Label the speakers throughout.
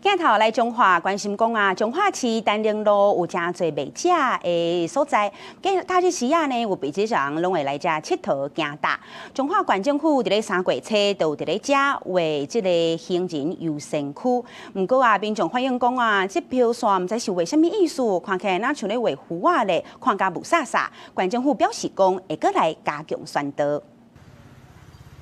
Speaker 1: 鏡頭來彰化關心講啊，彰化市丹寧路有誠濟袂食的所在，假日時啊呢，有袂少人攏會來遮𨑨迌行搭。彰化縣政府佇咧三月初就佇咧遮畫這个行人優先區，毋過啊，民眾反映講啊，這標線毋知是畫啥物意思，看起來若像咧畫符仔咧，看甲霧煞煞。縣政府表示講會閣來加強宣導。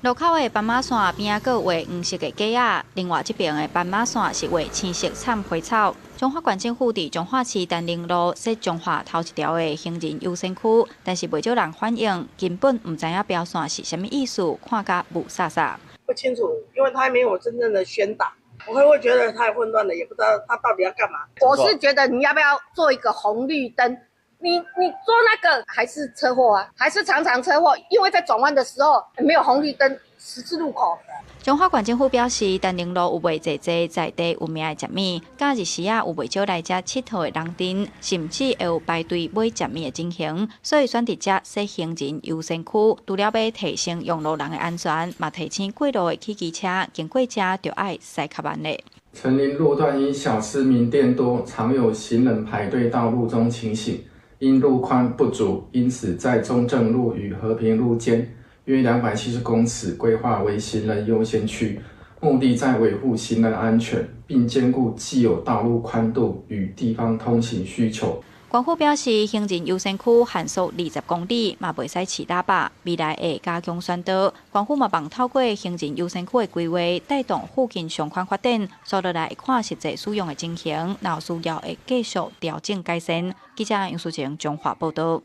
Speaker 2: 路口的斑馬線邊仔閣畫黃色的格仔，另外這邊的斑馬線是畫青色摻花草。彰化縣政府佇彰化市丹寧路設彰化頭一條的行人優先區，但是袂少人反映根本毋知影標線是啥物意思，看甲霧煞煞。
Speaker 3: 不清楚，因為他沒有真正的宣導，我會覺得太混亂了，也不知道他到底要幹嘛。
Speaker 4: 我是覺得你要不要做一個紅綠燈？你做那個還是車禍啊？還是常常車禍？因為在轉彎的時候沒有紅綠燈，十字路口。
Speaker 2: 彰化縣政府表示，丹寧路有賣濟濟在地有名的食物，假日時啊有袂少來遮𨑨迌的人陣，甚至會有排隊買食物的情形，所以選佇遮設行人優先區，除了欲提升用路人的安全，嘛提醒過路的汽機車經過遮著愛駛較慢咧。
Speaker 5: 成林路段因小吃名店多，常有行人排隊到路中情形。因路寬不足，因此在中正路與和平路間約270公尺規劃為行人優先區，目的在維護行人安全，並兼顧既有道路寬度與地方通行需求。
Speaker 2: 縣府表示，行人優先區限速20公里，嘛袂使飼喇叭。未來會加強宣導。縣府嘛望透過行人優先區的規劃，帶動附近商圈發展。紲落來會看實際使用的情形，若有需要會繼續調整改善。記者楊淑晴彰化報導。